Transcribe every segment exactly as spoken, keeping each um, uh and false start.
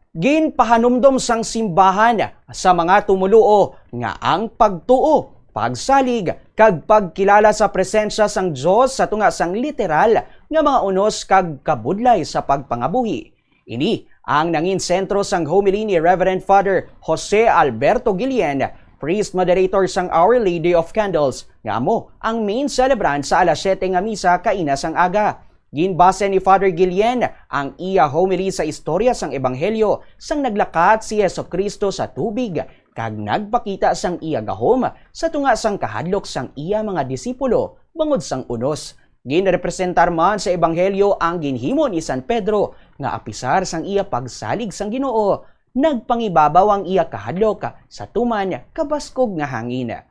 Ginpahanumdom sang simbahan sa mga tumoluo nga ang pagtuo, pagsalig, kag pagkilala sa presensya sang Dios sa tunga sang literal nga mga unos kag kabudlay sa pagpangabuhi. Ini ang nangin sentro sang homily ni Reverend Father Jose Alberto Guillen, priest moderator sang Our Lady of Candles, nga amo ang main celebrant sa alas siyete nga misa kaina sang aga. Ginbase ni Father Guillen ang iya homily sa istorya sang Ebanghelyo sang naglakat si Jesu-Cristo sa tubig kag nagpakita sang iya gahom sa tunga sang kahadlok sang iya mga disipulo bangod sang unos. Ginrepresentar man sa Ebanghelyo ang ginhimo ni San Pedro nga apisar sang iya pagsalig sang Ginoo, nagpangibabaw ang iya kahadlok sa tuman kabaskog nga hangin.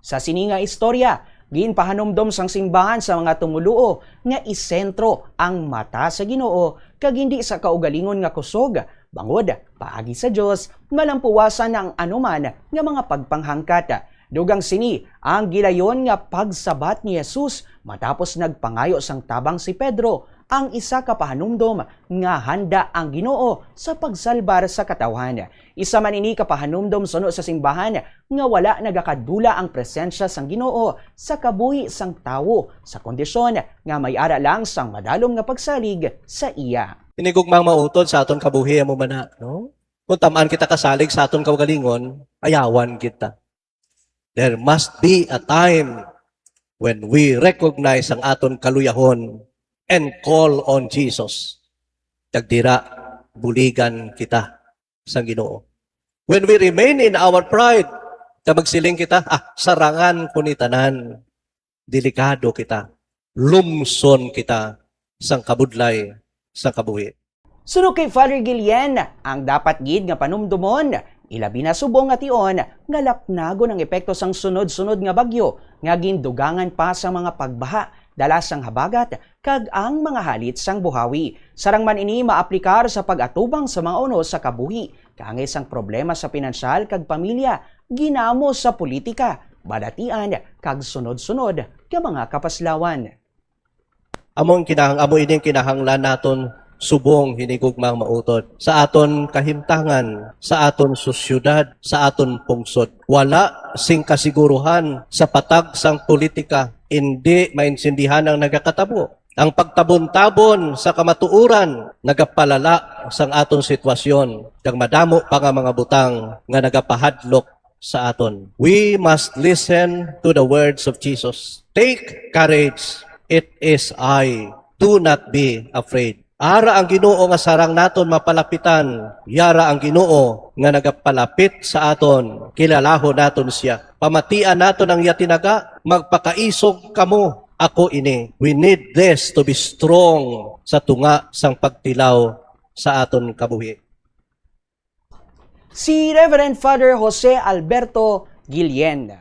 Sa sini nga istorya, ginpahanumdom sang simbahan sa mga tumoluo nga isentro ang mata sa Ginoo kag hindi sa kaugalingon nga kusog, bangod paagi sa Dios malampuwasan ang anuman nga mga pagpanghangkat. Dugang sini ang gilayon nga pagsabat ni Jesus matapos nagpangayo sang tabang si Pedro, ang isa ka pahanumdom nga handa ang Ginoo sa pagsalbar sa katawhan. Isa man ini ka pahanumdom suno sa simbahan nga wala nagakadula ang presensya sang Ginoo sa kabuhi sang tawo sa kondisyon nga may ara lang sang madalom nga pagsalig sa iya. Ini gugmang mautod sa aton kabuhi amo man na, no? Kung tam-an kita kasalig sa aton kaugalingon, ayawan kita. There must be a time when we recognize ang aton kaluyahon and call on Jesus. Kag dira, buligan kita sang Ginoo. When we remain in our pride, kag magsiling kita, "Ah, sarangan ko ni tanan." Delikado kita. Lumson kita sang kabudlay sang kabuhi. Suno kay Father Guillen, ang dapat gid nga panumdomon, ilabi na subong nga tion nga lapnagon ang epekto sang sunod-sunod nga bagyo nga gindugangan pa sa mga pagbaha, dala sang habagat, kag ang mga halit sang buhawi. Sarang man ini maaplikar sa pag-atubang sa mga unos sa kabuhi, kaangay sang problema sa pinansyal kag pamilya, ginamo sa politika, balatian, kag sunod-sunod nga mga kapaslawan. Amo ang kinahang-, amo ini ang kinahanglan naton subong hinigugmang mautod sa aton kahimtangan, sa aton sosyedad, sa aton pungsod. Wala sing kasiguruhan sa patag sang politika, indi maintindihan ang nagakatabo. Ang pagtabon-tabon sa kamatuoran nagapalala sang aton sitwasyon, kag madamo pa nga mga butang nga nagapahadlok sa aton. We must listen to the words of Jesus. "Take courage, it is I. Do not be afraid." Ara ang Ginoo nga sarang naton mapalapitan. Yara ang Ginoo nga nagapalapit sa aton. Kilalahon naton sia. Pamatian naton ang iya tinaga. "Magpakaisog kamo. Ako ini." We need this to be strong sa tunga sang pagtilaw sa aton kabuhi. Si Reverend Father Jose Alberto Guillen.